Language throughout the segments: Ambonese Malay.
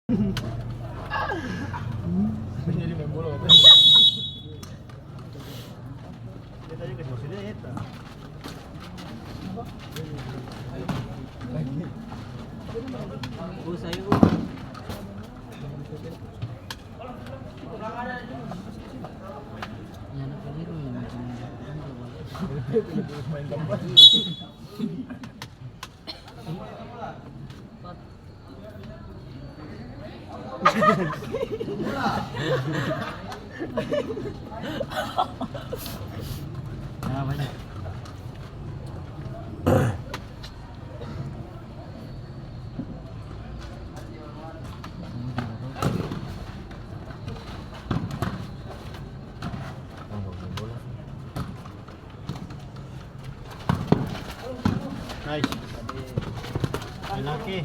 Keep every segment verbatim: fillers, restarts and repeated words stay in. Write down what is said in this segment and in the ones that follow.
Jadi main bola, katanya. Dia tadi kasih maksudnya eta. Oh, saya, oh. Ya, anak keliru ya, macam main gambar. Nah, banyak. Nice. Enak, eh.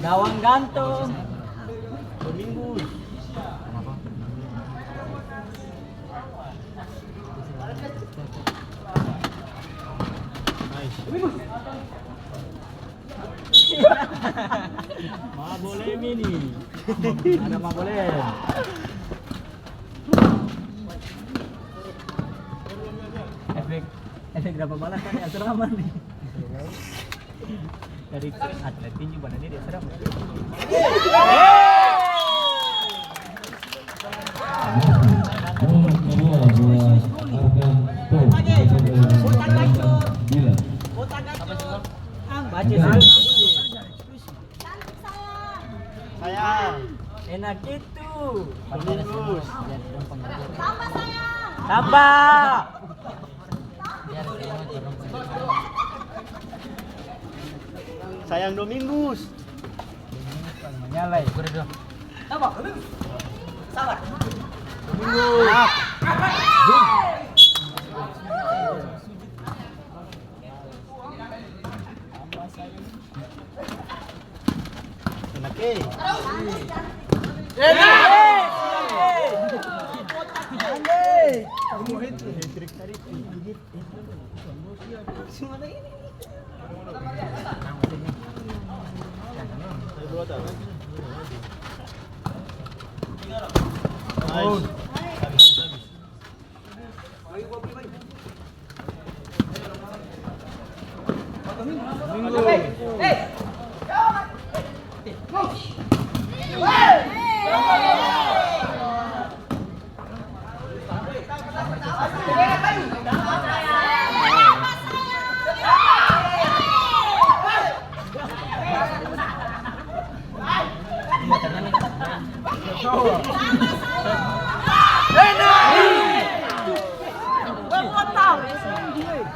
Gawang gantung. Domingus. Nice. Mabolem ini. Ada Mabolem. Efek, efek berapa balas kan asrama nih. Dari atlet tinju badannya di asrama. Baca, sayang. Enak itu. Bagus. Tambah, sayang. Tambah. Sayang Domingus. Menyala ya. Domingus. Enak, eh. Nice.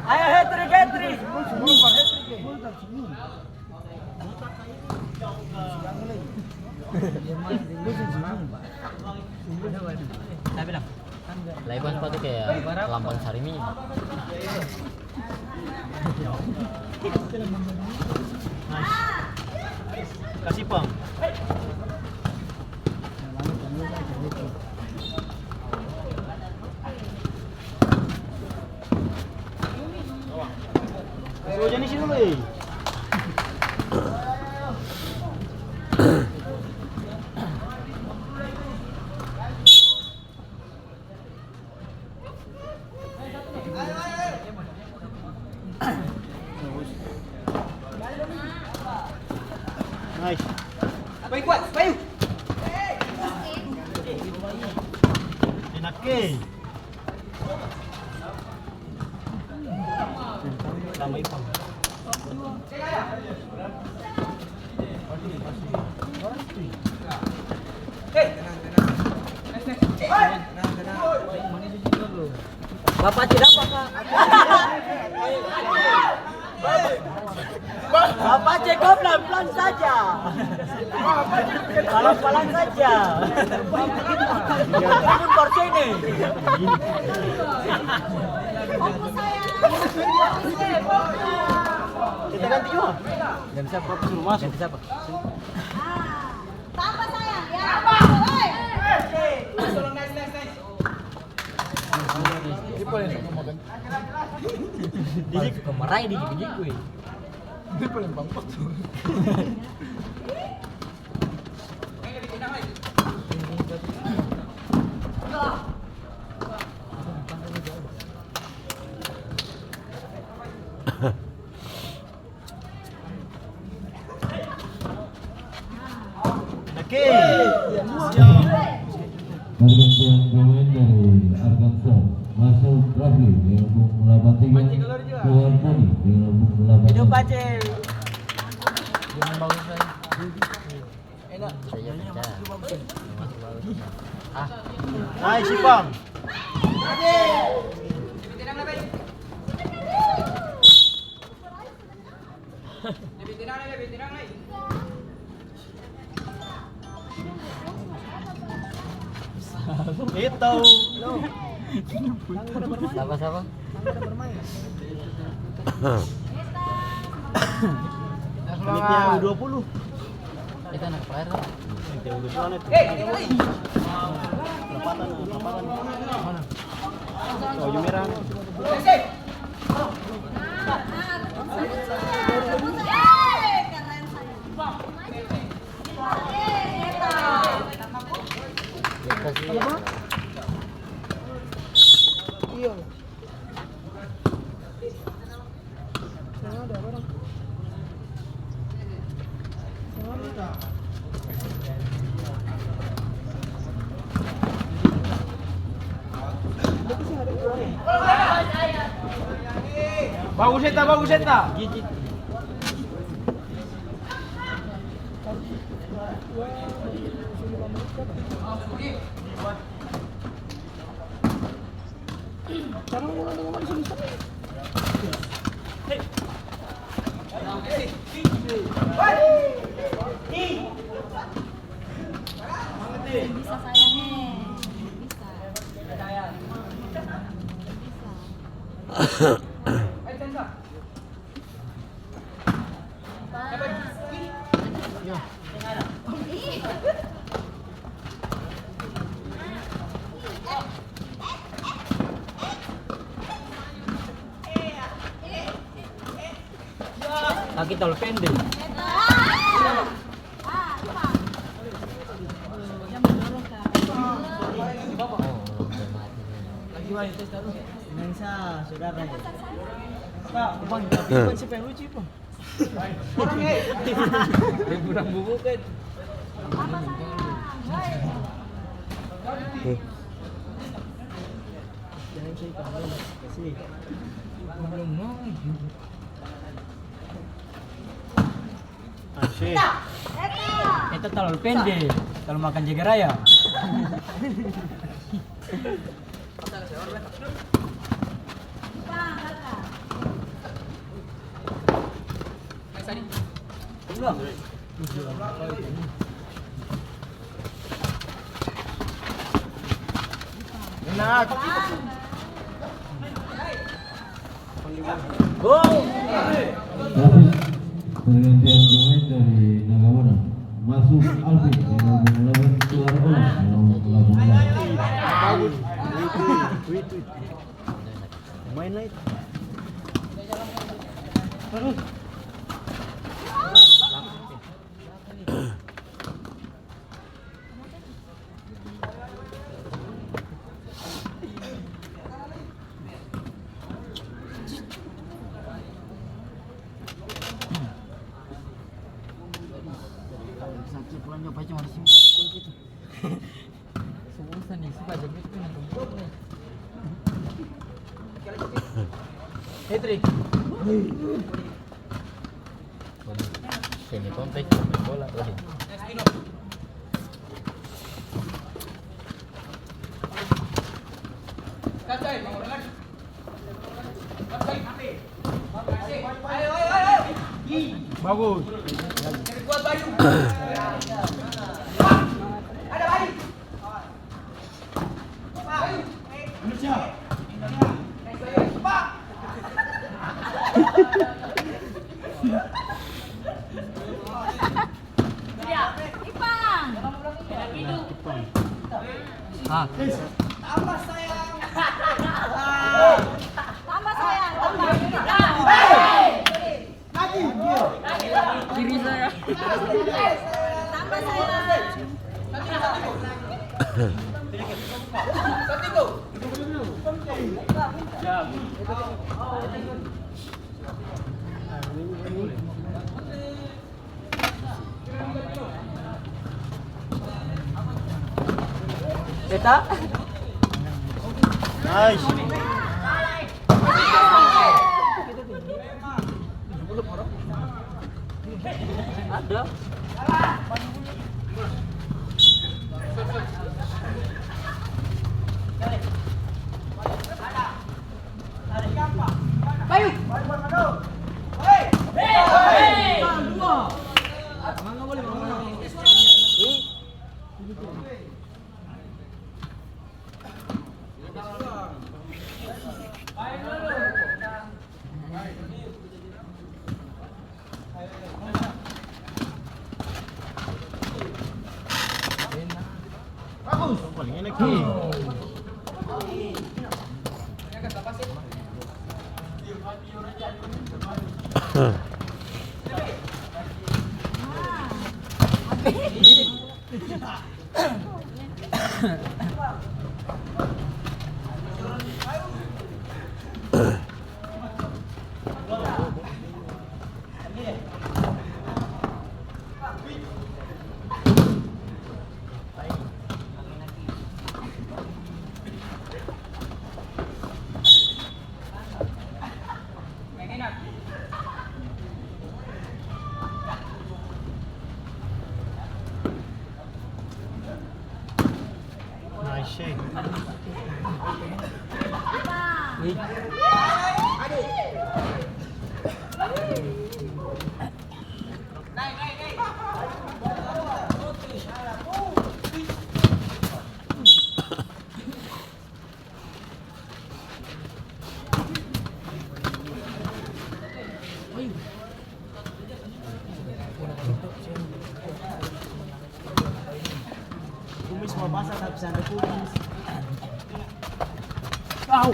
Ayo, hat-trick, hat-trick. Saya bilang, Lai bang sepatu kaya lambang sarimi. Kasih pang. Kasih hujan di sini dulu, eh. Nice. Baik, kuat, bayu. Enak, eh. Tambah ipang. Bapak tidak apa-apa. Bapak cek pelan-pelan saja. Pelan-pelan saja. Turun porsi ini. Kita ganti juga. Ganti siapa? Suruh masuk. Ganti siapa? Tambah, sayang. Ya. Tambah. Woi. Nice, nice, nice. Ini paling sama makan. Dia suka marahi di jiku-jiku, eh. Dia paling bangkot tuh. Oke. Pergantian pemain dari Arkansas, masuk Rafli, dengan punggung delapan tiga, keluar Tony, dengan punggung delapan tiga. Hidup Aceh. Enak. Hai, Sipang. Itu. Sapa, sapa? Panitia U dua puluh. Kita anak player kan? Panitia U dua puluh anak. Perapatan, perapatan. Mana? Baju merah. Iya. Bagus, eta, bagus, eta. Bisa, sayang, eh. Bisa. Bisa. Kaki talalu pende. Nah, ini sa-, saudara. Nah, Ipan, Ipan siapa yang lucu, Ipan? Dia kurang bubukan. Jangan saya tahu. Kasih. Asik. Eta talalu pende, talalu makan jagar ayam. Enak. Go! Pergantian pemain dari Nagamona. Masuk Alvin, nomor delapan, keluar Olang, nomor delapan belas. Bagus. Retweet, retweet. Main naik. Terus. Hat-trick. Semi komplek, main bola, weh. Bagus. Ipang. Ah. Tambah sayang, tambah. Tambah, sayang. Beta? Nice. Ada. Bayu. Bagus. Paling enak nih. Nice shake. Kumis mau basah tapi sandal kumis. Au.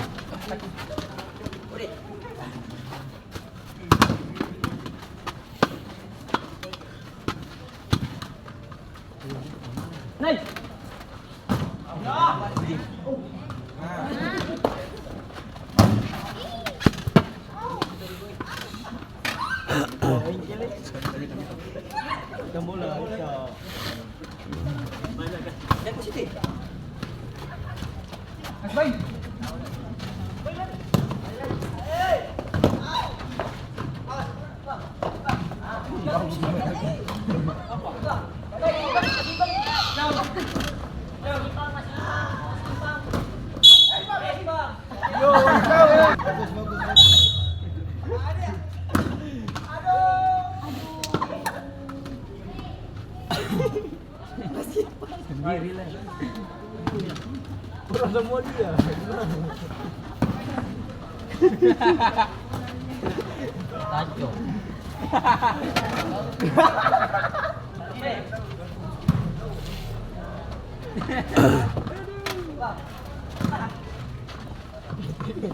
Nai. Sendiri lah. Orang semua dia. Taco.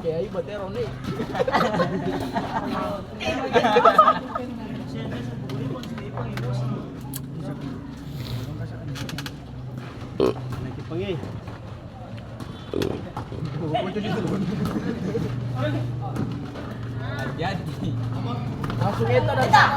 Kayak aing batero nih. Jadi. Langsung eta datang.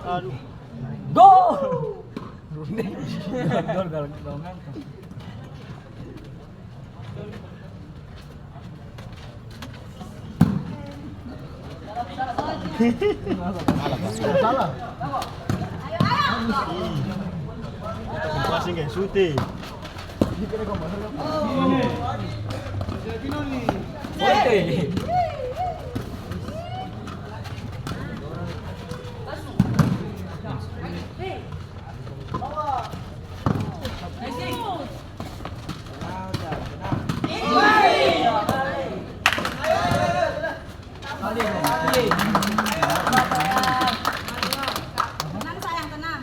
Aduh. Gol! Gol, gol, gol, gol, gol. Salah. Passing kayak sute. Sute. Tenang, sayang, tenang.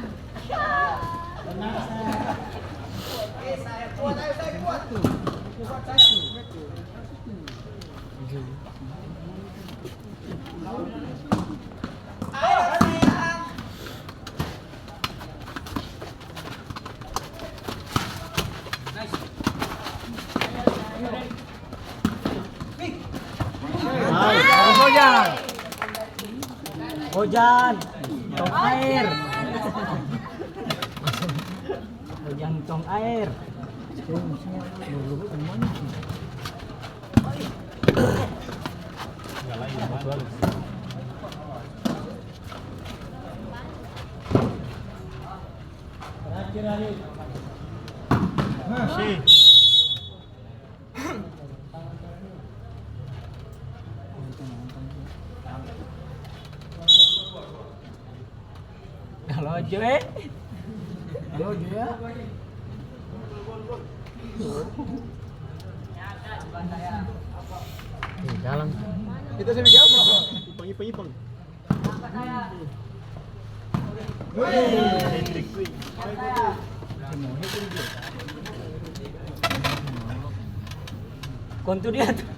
Nice. Ojan. Ojan. Tong aer. Ojan tong aer. Halo, Jo, eh. Halo, Jo, ya. Eh, dalam. Kita sini siapa? Ipang, ipang, ipang. Kontu dia tuh.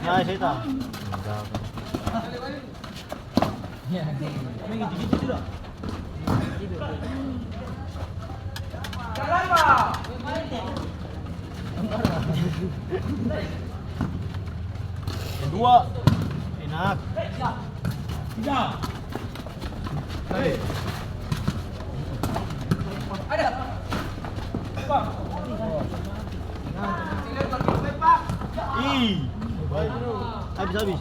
Nice, Eta. Yang dua. Enak. Tiga. Ih. Habis, habis.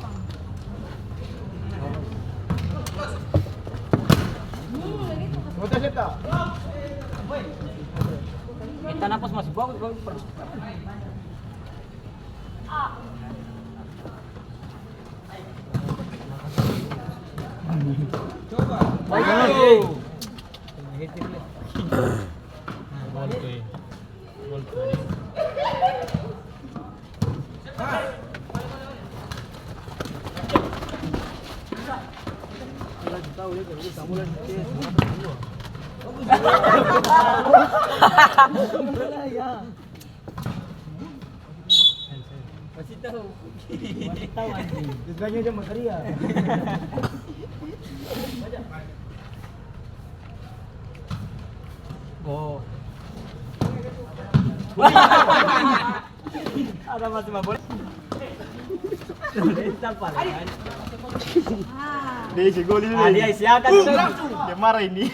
Minta napas masih bagus, bagus, bagus. Coba. Ayo. Kasih tahu. Kasih tahu, anjing. Dia tanya dia mau teriak. Oh. Ada masih mabon. Tampar, kan? Dia isi gol ini. Ah, dia isi akal. Dia marah ini.